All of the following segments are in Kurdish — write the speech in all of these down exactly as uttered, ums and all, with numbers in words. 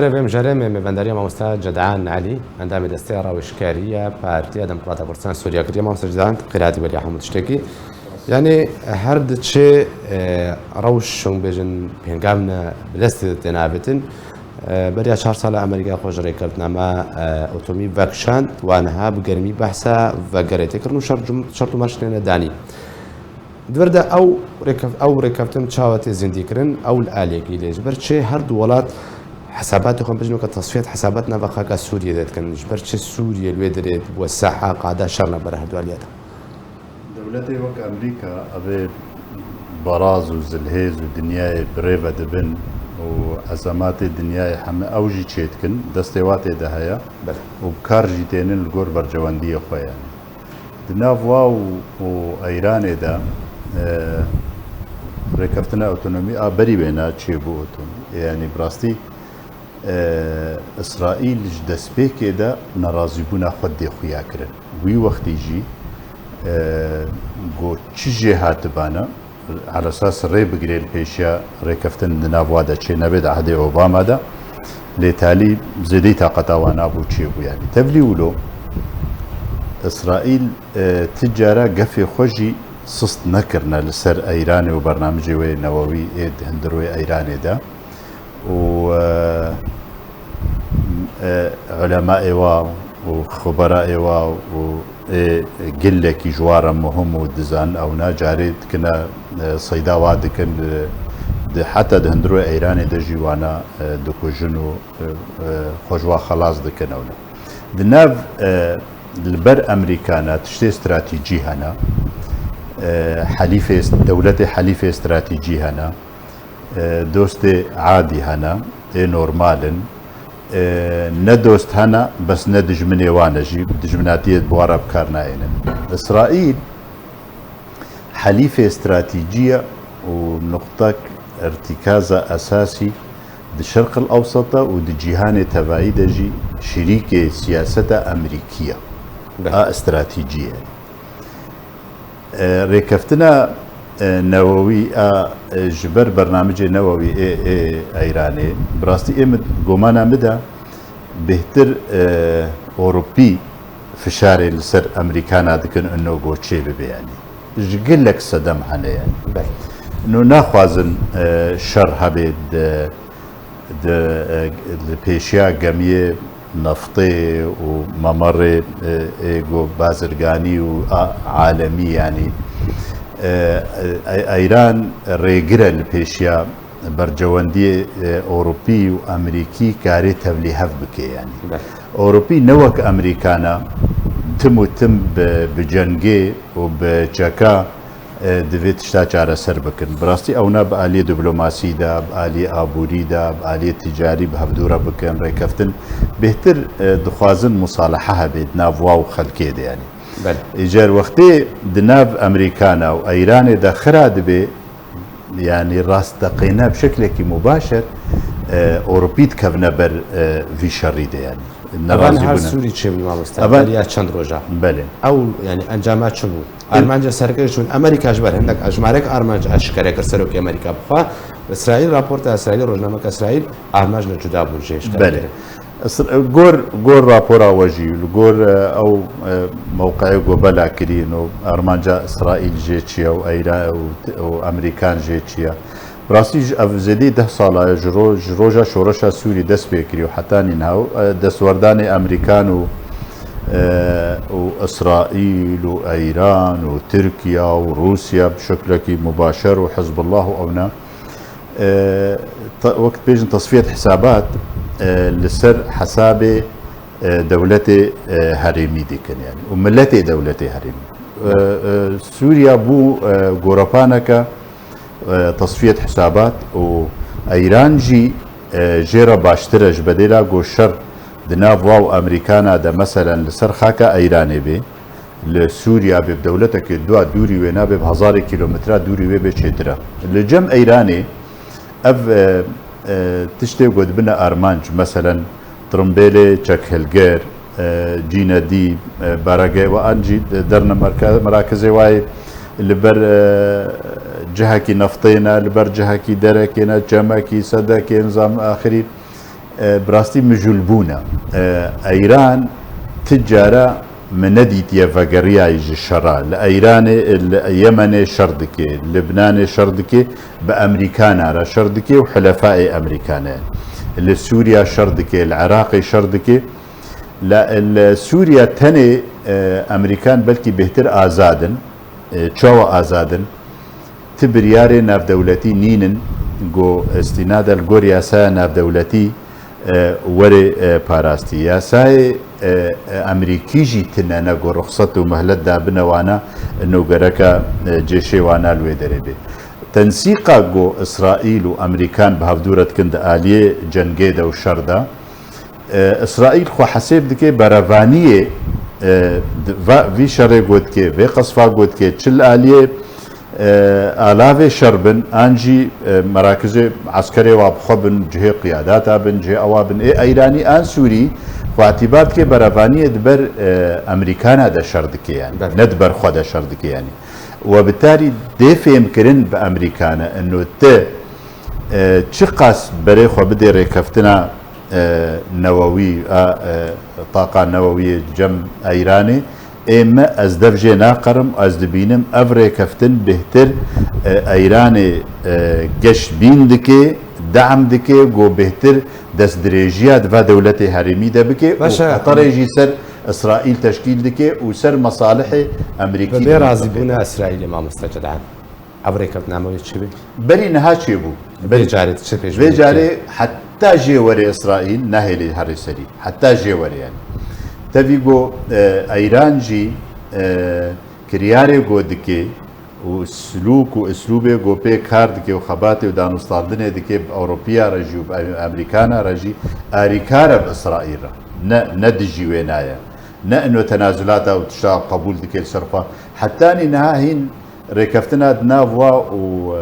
Vê mijarê me mêvendariya mamoste Cedan Elî, endamê Desteya Rawêjkariya Partiya Demokrata Kurdistan Sûriya kiriye. Mamoste Cedan, tu bi xêr hatî beriya hemû tiştekî. Yanî her diçe, e, rewş, hûn bêjin, pêngavne bi destê têne avêtin. E, beriya çar sala Amerîka xwe ji rêkeftina me, e, otomî vekişand, wa niha bi germî behsa vegerê tê kirin û şert cum-, şert û merc têne danîn. Di vir de ew rêkef-, ew rêkeftin çawa tê zindîkirin, ew li aliyekî lê ji ber çi her du welat hesabatê xwe, bêjin weke tesfiyet hesabat nava xaka Sûriyê de dikin, ji ber çi Sûriye li wê dirê weseha qada şer ne ber her du aliya de? Dewletê wek Amerîka, evê baraz û zilhêz û dinyayê bi rê ve dibin û ezematê dinyayê heme ew jî çêdikin, destê wa tê de heye Belê. Û bi kar jî tênin li gor berjewendiyê xwe, yanî. Di nav wa û, û Eyranê de, e, rêkeftina otonomî a berî wêna çêbû otomî. Yanî bi rastî, e, Îsraîl ji destpêkê de nerazîbûna xwe dê xuya kirin. Wî wextî jî, e, got çi jê hatibana, elesas rê bigirê li pêşiya rêkeftin di nav wa de çê nebe di ehdê Obama de. Lê talî zêdî taqeta wan abû çêbû, yanî. Tevlî wilo Îsraîl, e, ti cara gefê xwe jî sist nekirine li ser Eyranê û bernamijê wê newewî ê di hundir wê Eyranê de. Û, e, e, ulemaê wa û xuberaê wa û ê gilekî ji wa re muhim û dizan, ewna carê dikine, e, seyda wa dikin, di, di, heta di hundirê Eyranê de jî wana, e, dikujin û, e, e, xwe ji wa xelas dikin ewna. Di nav, e, li ber Amerîkana tiştê stratejî hene, e, helîfê, dewletê helîfê stratejî hene, e, dostê adî hene, ê normal in. E, ne dost hene, bes ne dijminê wan e jî, dijminatiyê bi wan re bi kar nayênin. Îsraîl helîfê stratejî ye û nuqtek irtîkaza esasî di Şerq el Ewseta û di cîhanê tevayî de jî şirîkê siyaseta Amerîkî ye. Be. A stratejî ye. E, rêkeftina, e, newewî a, e, ji ber bernamicê newewî ê, ê Eyranê, bi rastî ê min gomana min de bêhtir, e, Ewropî fişarê li ser Amerîkana dikin ino go çê bibe, yanî. Ji gelek sedem hene, yanî. Belê. Ino naxwazin, e, şer hebe di di, e, li pêşiya gemiyê neftê û memerê, e, ê ku bazirganî û a-, alemî, yanî, e, e, Eyran rêgir e li pêşiya bercewendiyê, e, Ewropî û Amerîkî karê tevlîhev bike, yanî. Belê. Ewropî ne wek Amerîkana tim û tim bi, bi cengê û bi çeka e, divê tişta çareser bikin. Bi rastî ewna bi aliyê diplomasî de, bi aliyê aborî de, bi aliyê ticarî bi hevdû re bikin, rêkeftin bêhtir, e, dixwazin musalaha hebe di nav wa û xelkê de, yanî. Belê. Îcar wextê di nav Amerîkana û Eyranê de xira dibe, yanî rasteqîne bi şeklekî mubaşer, e, Ewropî dikevine ber, e, vî şerî de, yanî. Evan her Sûrî çêbû, mamoste. Evan beriya çend roja. Belê. Ew, yanî, encama çi bû? Armanca sereke çi bûn? Amerîka ji ber hindek, ji marek armanc eşkere kir serokê Amerîka bixwe. Îsraîl, raporta Îsraîlê, rojnameka Îsraîl, armanc ne cuda bûn jê eşkere kirin. Belê. Îsr-, gor, gor rapora we jî, li gor, e, ew, e, mewqeyê ku bela kirîn û armanca Îsraîl jê çi ye û Eyra-, û, û Amerîkan jê çi ye? Bi rastî jî ev zêdî deh sala ye ji ro-, ji roja şoreşa Sûrî dest pê kiriye û heta nîniha, e, destwerdanê Amerîkan û, e, û Îsraîl û Eyran û Tirkiye û Rûsya bi şeklekî mubaşer û Hizbullah û ewna, e, te-, wek dibêjin tesfiyet hesabat, e, li ser hesabê, e, dewletê, e, herêmî dikin, yanî, û miletê dewletê herêmî. E, e, Sûriya bû, e, gorepaneke e, tesfiyet hesabat û Eyran jî, e, jê re baştir e ji bedêla ku şer di nav wa û Amerîkana de, meselen, li ser xaka Eyranê bê, li Sûriya bê, bi dewletekê dua dûrî wê nabe, bi hezarê kîlometre dûrî wê bê çêtir e. Li cem Eyranê ev, e, e, tiştê ku dibine armanc, meselen, Tirimbêlê çekhilgir, e, cînedî, e, berege we an jî derne merke-, merakizê wayê li ber, e, cihekî neftê ne, li ber cihekî derekê ne, çemekî, sedekê, nizam axirî. E, bi rastî mijûlbûn e. E, Eyran ti cara min nedîtiye vegeriyayî ji şera. Li Eyranê, li Yemenê şer dike, Libnanê şer dike, bi Emerîkana re şer dike û hilefaê Emerîkane. Li Sûriya şer dike, li Iraqê şer dike. La, li Sûriya tenê, e, Emerîkan belkî bêhtir azad in. E, çawa azad in? Ti biryarê navdewletî nînin ku îstînada li gor yasaya navdewletî, e, were, e, parastî. Yasayê, e, e, Emerîkî jî tine ne ku ruxset û mihlet dabine wana, ino gereka, e, cêşê wana li wê derê bê. Tensîqa ku Îsraîl û Emerîkan bi hevdû re dikin di aliyê cengê de û şer de, E, Îsraîl xwe hesêb dike berevaniyê, e, di-, va-, vî şerê got dike, vê qesfa got dike, çi li aliyê, e, alavê şer bin, an jî, e, merakizê eskerê wa bi xwe bin, cihê qiyadata bin, cihê ewa bin. Ê Eyranî an Sûrî xwe îtîbar dike berevaniyê di ber, e, Emerîkana de şer dike yani. Belê. Ne di ber xwe de şer dike yani. We bi tarî dê fêmkirin bi Emerîkane, ino ti, e, çiqas berê xwe bidê rêkeftina e, newewî, a, e, taqa newewiyê cem Eyranê, ê me ez dev jê naqerim, ez dibînim ev rêkeftin bêhtir, e, Eyranê, e, geş bîn dike, dehm dike, ku bêhtir destdirêjiya di va dewletê herêmî de bike û Baş e. Qeterê jî ser Îsraîl teşkîl dike û ser mesalihê Emerîkî Bi bê de razîbûna dike. Îsraîlê, mamoste Cedan. Ev rêkeftina me wê çi be? Berî niha çêbû. Vê carê çi pêş Vê carê heta jê were Îsraîl nahêlê herê serî. Heta jê were yani. Tevî ku, e, Eyran jî, e, kiryarê ku dike û slûk û islûbê ku pê kar dike û xebatê û danûstandinê dike bi Ewropiya re jî û bi Emerîkana re jî arîkar e bi Îsraîl re. Ne, ne dijî wê naye. Ne ino tenazulata û tişta qebûl dike li ser xwe. Hetanî niha hîn rêkeftina di nav wa û,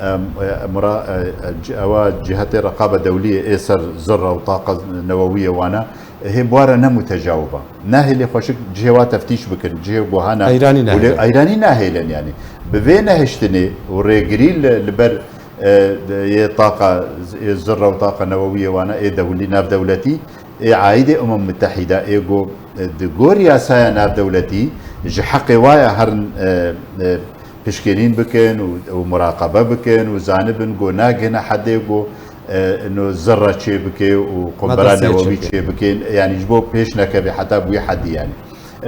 em, e, mura-, e, e, ci-, ewa cihetê reqabe dewliyê ê ser zirre û taqa newewiyê wana, hê bi wa re ne mutecawib e. Nahêlê xweşik cihê wa teftîş bikin, cihê guhana Eyranî û lê nahêlin. Eyranî nahêlin yani. Bi vê nehiştinê û rêgirî li, li ber, e, de, yê taqa, ê zirre û taqa newewiyê wana, ê dewlî, navdewletî, ê aîdê Umem Mitehîde, ê ku, e, di gor yasaya navdewletî ji heqê wa ya herin, e, e, pişkênîn bikin û, û muraqebe bikin û zanibin ku nagihine hedê ku, e, ino zirre çê bike û qumbera Medreseyê newewî çê bike. Çê bikin, yani ji bo pêş nekeve heta bi wî hedî yani.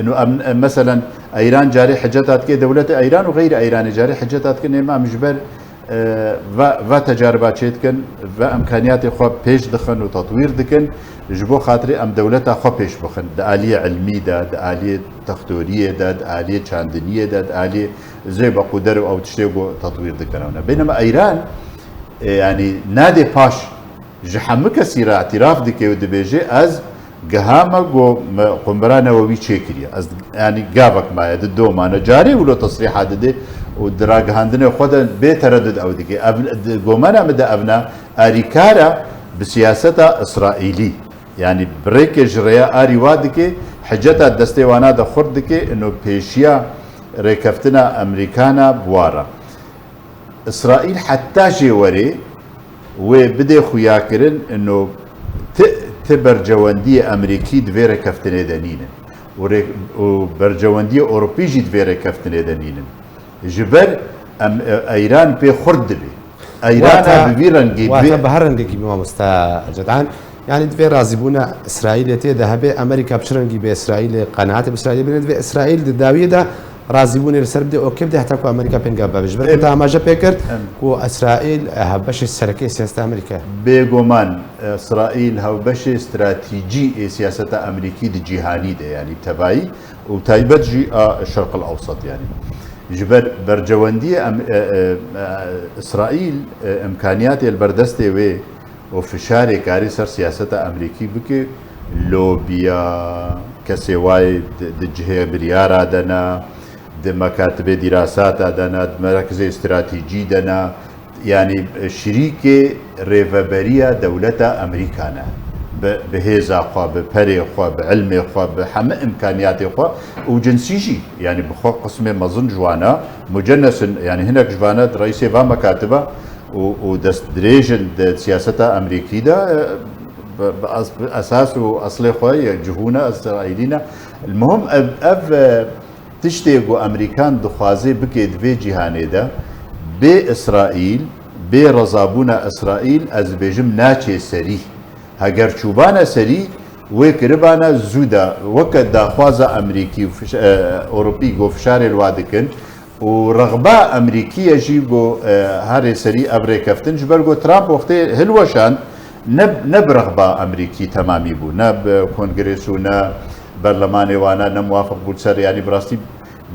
Ino em, em, meselen Eyran carê hiceta dike, dewletê Eyran û xeyrî Eyranê carê hiceta dikin, ê em ji ber e, ve, ve tecariba çê dikin, ve imkaniyatê xwe pêş dixin û tetwîr dikin, ji bo xatirê em dewleta xwe pêş bixin. Di aliyê ilmî de, di aliyê textoriyê de, di aliyê çandiniyê de, di aliyê zêbequder û ew tiştê ku tetwîr dikin. Ew ne. Bênema Eyran, e, yanî nadê paş. Ji hemû kesî re îtiraf dike û dibêje, ez gihame ku me qumbira newewî çêkiriye. Ez, yanî gavek maye, di domane. Carê wilo tesrîha dide û di ragihandinê xwe de bê teredud ew dike. Ev, di gomena min de ev ne arîkar e bi siyaseta Îsraîlî. Yanî bi rêkê ji rêya arî wa dike, hiceta destê wana de xurt dike, ino pêşiya rêkeftina Emerîkana bi wa re. Îsraîl heta jê werê wê bidê xuyakirin, ino ti, ti bercewendiyê Emerîkî di vê rêkeftinê de nînin û rê-, û bercewendiyê Ewropî jî di vê rêkeftinê de nînin. Ji ber em, e, Eyran pê xurt dibe. Eyrana Wata, bi vî rengî wata bi bi her rengekî bi mamosta Cedan. Yani divê razîbûna Îsraîlê tê de hebe, Amerîka bi çi rengî bi Îsraîlê, qenaetê bi Îsraîlê bine, divê Îsraîl di dawiyê de razîbûnê li ser bide, okê bide heta ku Amerîka pênga bibe. Ji ber ku Em- te amaje pê kir Em- ku Îsraîl, e, hevbeşê sereke yê siyaseta Amerîka ye. Bêguman, Îsraîl hevbeşê stratejî ê siyaseta Amerîkî di cîhanî de, yanî tevayî û taybet jî a Şerq el Ewsat yanî. Ji ber bercewendiyê em, e, e, e, Îsraîl, e, imkaniyatê li ber destê wê û fişarê karî ser siyaseta Amerîkî bike, lobiya, kesê wayê di, di cihê biryara de ne, di mekatibê dîrasata de ne, di merekizê stratejî de ne, yanî şirîkê rêveberiya dewleta Amerîka ne. Bi, bi hêza xwe, bi perê xwe, bi ilmê xwe, bi hemî imkaniyatê xwe û cinsî jî, yanî bi xwe qismê mezin ji wana mucennes in, yanî hinek ji vana di reîsê va mekatiba û, û dest dirêj in di siyaseta Amerîkî de, e, bi, bi, es, bi esas û eslê xwe ye, cihûna Îsraîlî ne. Muhim ev, ev, e, tiştê ku Amerîkan dixwaze bike di vê cîhanê de, bê Îsraîl, bê rezabûna Îsraîl, ez dibêjim naçê serî. Heger çûbana serî, wê kiribana zû de, weke daxwaza Amerîkî û fiş-, e, Ewropî ku fişarê li wa dikin, û rexba Amerîkî ye jî ku, e, herê serî ev rêkeftin, ji ber ku Trump wextê hilweşand, ne, ne bi rexba Amerîkî temamî bû, ne bi Kongres û ne berlemanê wana ne muwafiq bû ser, yanî bi rastî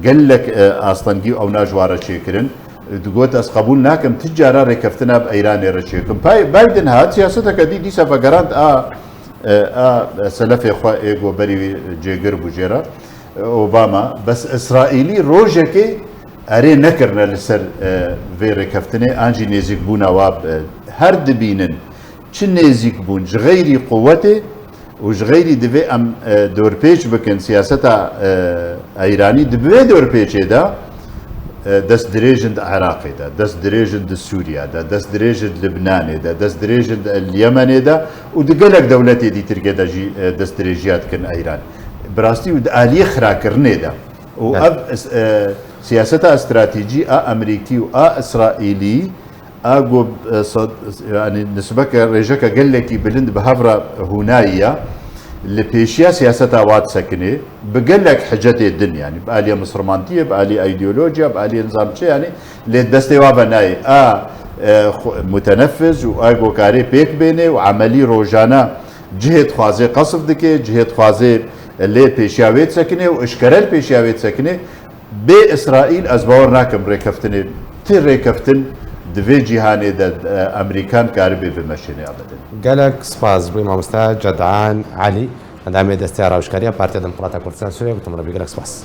gelek, e, astengî û ewna ji wa re çêkirin. Digot, ez qebûl nakim, ti cara rêkeftina bi Îranê re çêkim. Pay-, Biden hat, siyaseteke dî dîsa vegerand a, e, a selefê xwe ê ku berî wî cêgir bû jê re, e, Obama. Bes Îsraîlî rojekê erê nekirine li ser, e, vê rêkeftinê, an jî nêzîkbûna wa, e, her dibînin. Çi nêzîk bûn, ji xeyrî quwetê û ji xeyrî divê em, e, dorpêç bikin siyaseta, e, Îranî, di bi vê dorpêçê de, e, dest dirêjin di Iraqê de, dest dirêjin di Sûriya de, dest dirêjin di Libnanê de, dest dirêjin di Yemenê de û di gelek dewletê dîtirkê de jî, e, dest dirêjiya dikin Îran. Bi rastî û di aliyê xirakirinê de. Û Evet. ev, e, siyaseta stratejî a Amerîkî û a Îsraîlî, A ku, e, sa-, yanî nisbeke rêjeke gelekî bilind bi hev re hûnayî ya, li pêşiya siyaseta wa disekinê, bi gelek hicetê din, yanî bi aliyê misirmantiyê, bi aliyê îdeolojiyê, bi aliyê nizam çi, yanî lê destê wa ve nayê. A, e, xwe-, mutenefiz û a ku karê pêk bênê û emelî rojane cihê dixwazê qesf dike, cihê dixwazê lê pêşiya wê disekinê û eşkere li pêşiya wê disekinê, Bê Îsraîl ez bawer nakim rêkeftinê, ti rêkeftin di vê cîhanê de, e, Amerîkan karibe bimeşêne ebeden. Gelek spas bo mamoste Cedan Elî, endamê Desteya Rawişkariya Partiya Demokrata Kurdistan Sûriye, gotim re bî gelek spas.